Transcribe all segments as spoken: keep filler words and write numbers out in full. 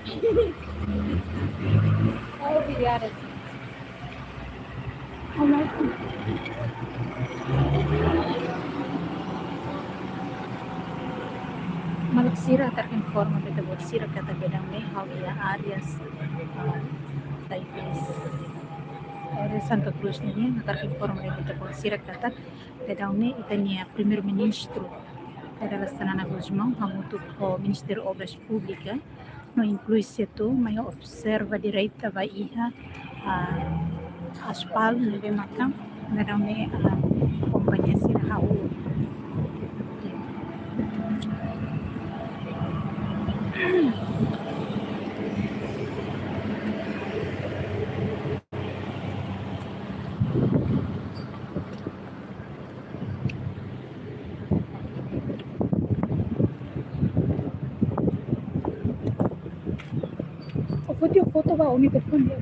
Oh, obrigada, sim. Maluk sira, hakarak informa ba ita-boot sira katak daudaun ne'e ha'u iha área, ah, Taipes, área Santa Cruz nian, hakarak informa ba ita-boot sira katak daudaun ne'e ita-nia Primeiru-Ministru Kay Rala Xanana Gusmão hamutuk ho Ministériu Obras Públikas, no inklui setór, mai observa direta ba iha, ah, asfaltu ne'ebé maka daudaun ne'e, ah, kompañia sira hahú. Ó foti foto ba ó-nia telefone.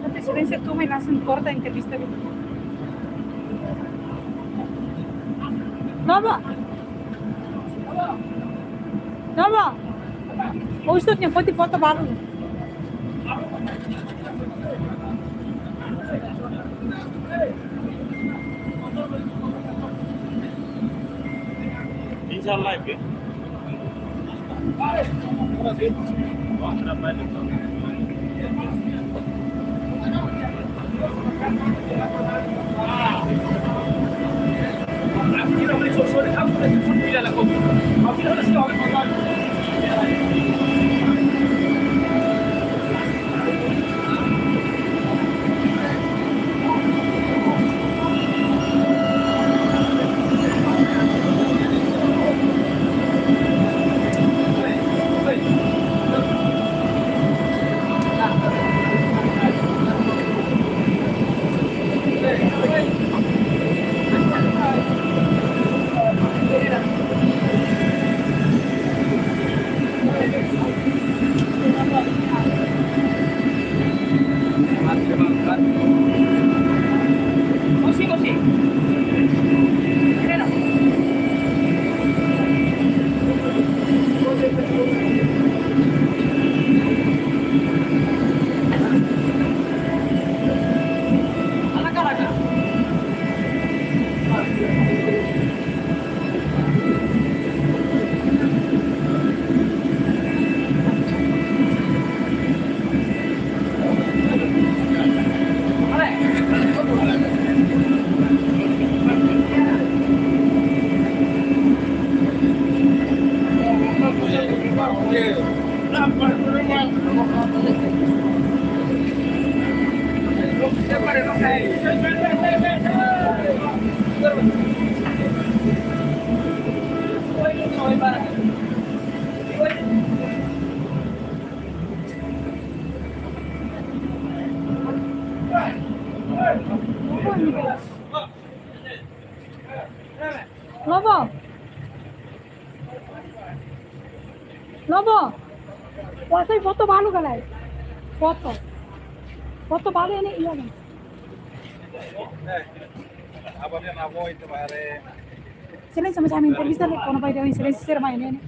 Ante silencio, toma y hacen corta entrevista. Nova. Nova. Hoje estou tinha foto e foto baru. Insya Allah, ya. Lobo. Lobo. Wa hasai foto balu ka lae? Foto. Foto balu ne'e iha kan? Exelénsia, mas ami entrevista lai kona-ba ida-ne'e, Exelénsia sira mai ne'e.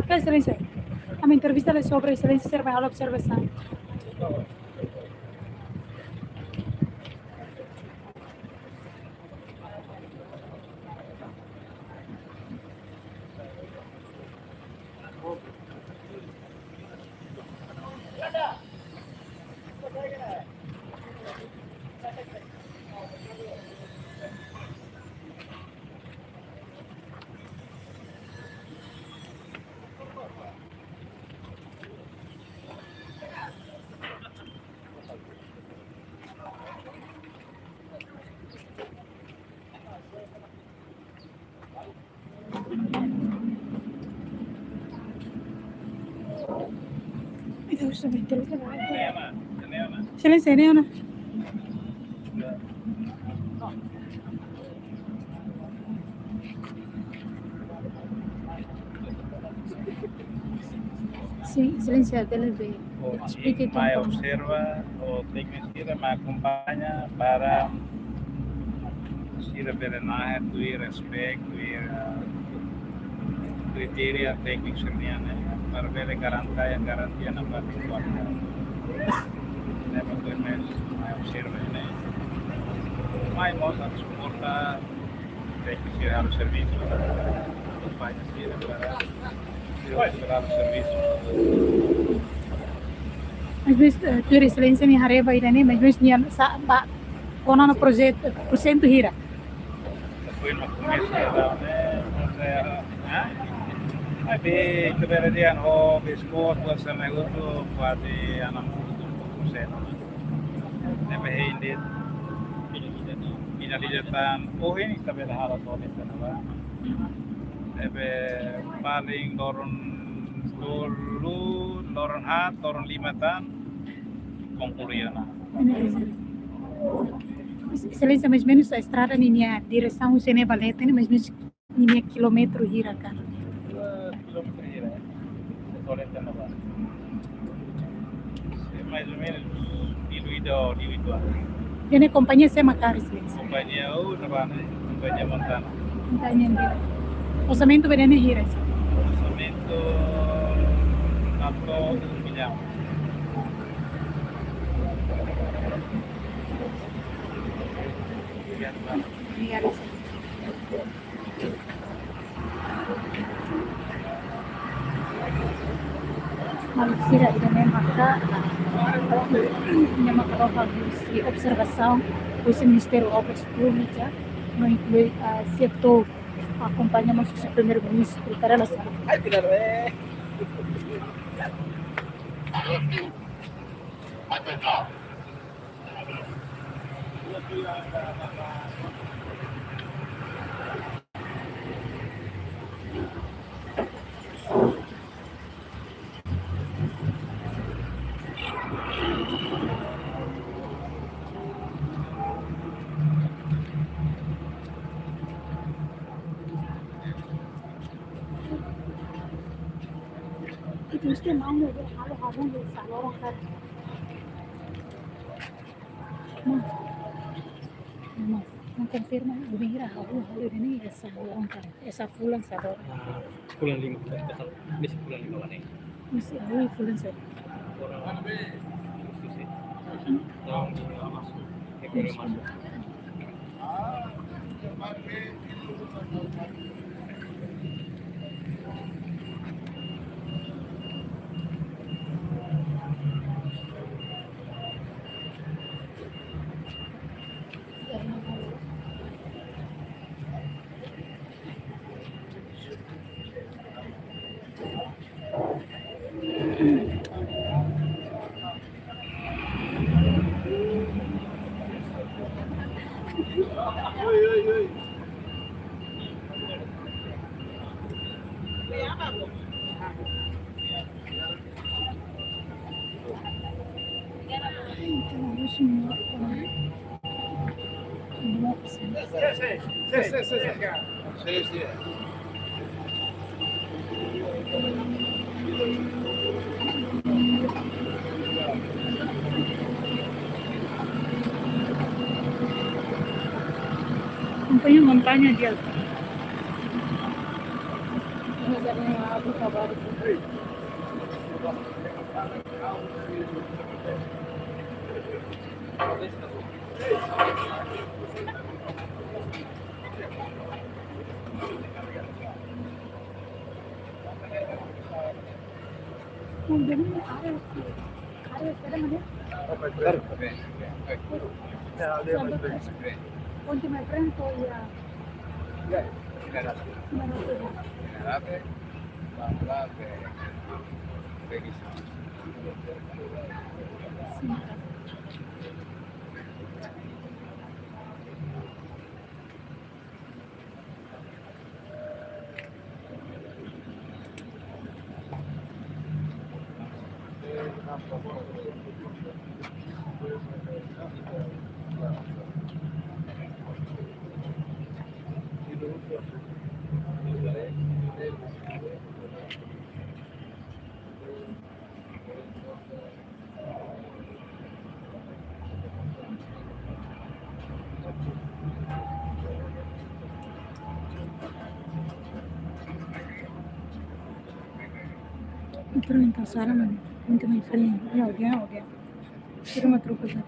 Oke, Exelénsia. Ami entrevista lai sobre Exelénsia sira mai halo observasaun. Ita harus sampai terus. Exelénsia, ne'e ona. Sin, Exelénsia, bele be. Oke, explika mai konforme observa, o tékniku sira mai akompaña para sira bele nahe tuir aspek, tuir, eh, kritéria tékniku sira-nian, eh, para bele garantia, garantia na parte kuarta. Ne'e mak tuir mai observa ne'e. Mai mós atu suporta tékniku sira halo servisu, akompaña sira para sira halo servisu. Mas, mas, eh, tuir Exelénsia nia haree ba ida-ne'e, mas, mas nia sa ba kona-ba projetu, porsentu hira? Foin mak komesa, eh, eh, eh, mas be, ita bele dehan ho biscoito, kuaze ne'e hotu, kuaze enam puluh tujuh persen. Ne'ebé hein de'it, finaliza tan, ohin ita bele halo to'o de'it ona ba. Ne'ebé paling loron tolu, loron haat, loron lima tan, konklui ona. Exelénsia, mais ou menos estrada ninia diresaun husi ne'e ba leten ne'e, mais ou menos ninia kilómetru hira ka? Dua kilómetru hira, ya. Só leten ona ba. Mais ou menos, diluido, diluido. Ida-ne'e kompañia sé mak harii, Exelénsia? Kompañia, oh, trabalho, kompañia Montana. Kompañia ne'e. Orsamentu ba ida-ne'e hira, Exelénsia? Orsamentu, atu, um milhão. Obrigado, Exelénsia. Obrigada, Exelénsia. Obrigada, Exelénsia. Maluk sira, ida-ne'e maka, ah, nia maka local husi observasaun husi Ministériu Obras Públikas, no inklui, ah, setór akompaña mós husi Primeiru-Ministru Karela Saruk. Itu mesti mau nih, dia kalau habis di salon kan. Nah, nah, nah, konfirma, Bumira, ha'u, ha'u ini ya salon kan. Esa fulan satu. Ah, fulan lima, esa, misi fulan lima mana? Misi awal fulan satu. Orang Agustus ya. Hmm. Tahun ini masuk. Februari masuk. Montanha, montanha de alta. Ponte, my friend, to, yeah. Pronto, Sara, mano. Muito bem, Fran. É alguém, alguém. Tira uma troca já.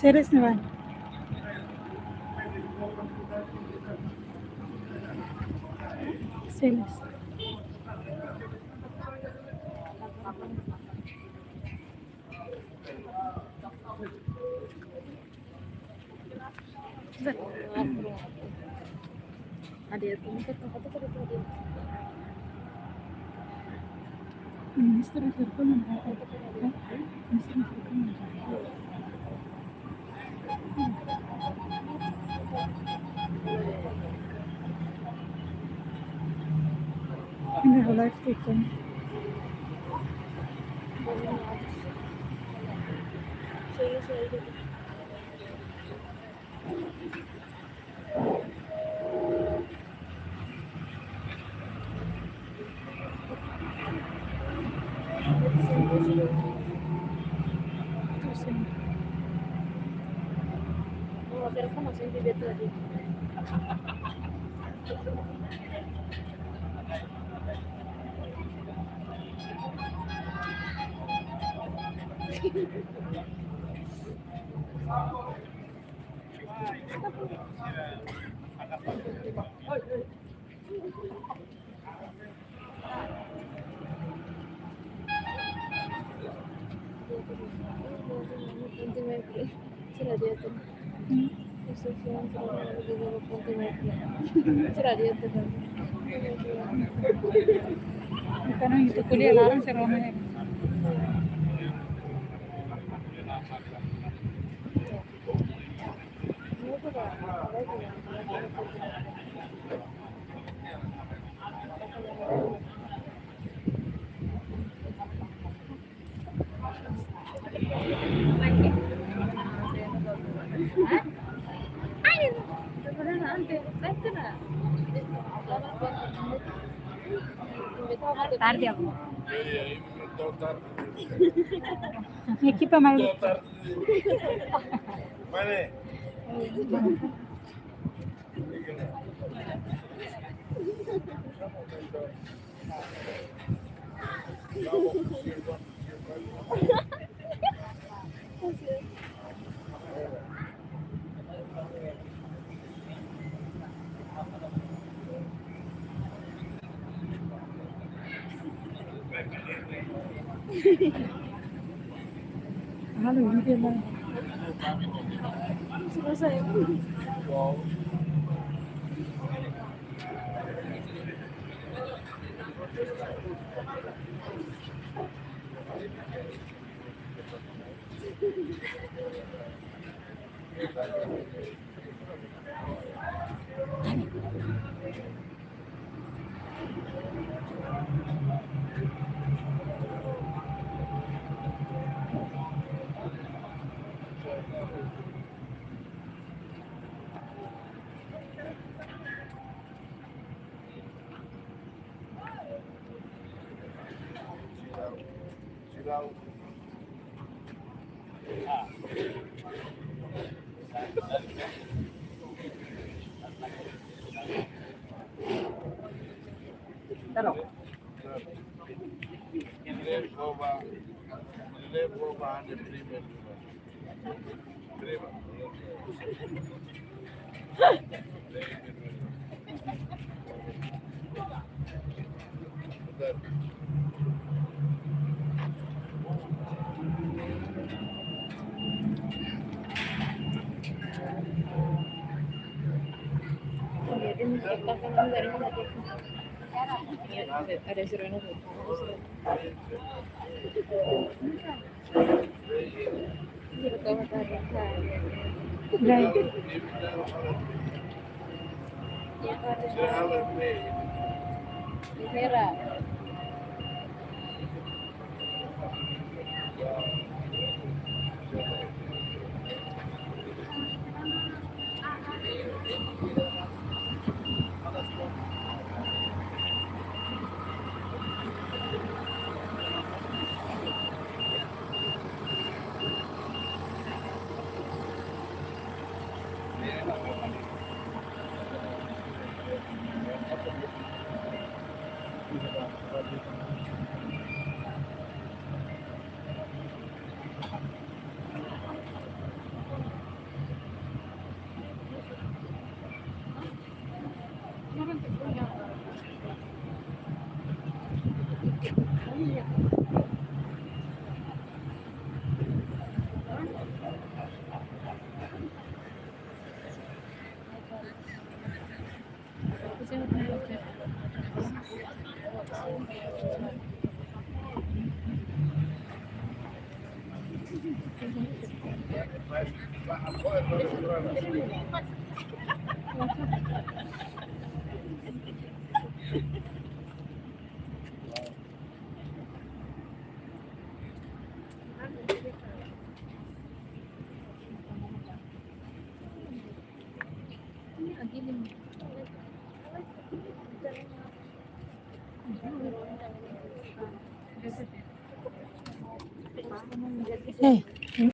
Series ne'ebá. Series. Ada yang tunggu, tunggu, tunggu, tunggu. Minister Firko mana? Minister Firko mana? Ini live taken. Sekarang itu kuliah larang seru. Tarde, amor. Mi ekipa malu. Mane. Halo, ini dia, Bang. Selesai. Ada seru. Eh,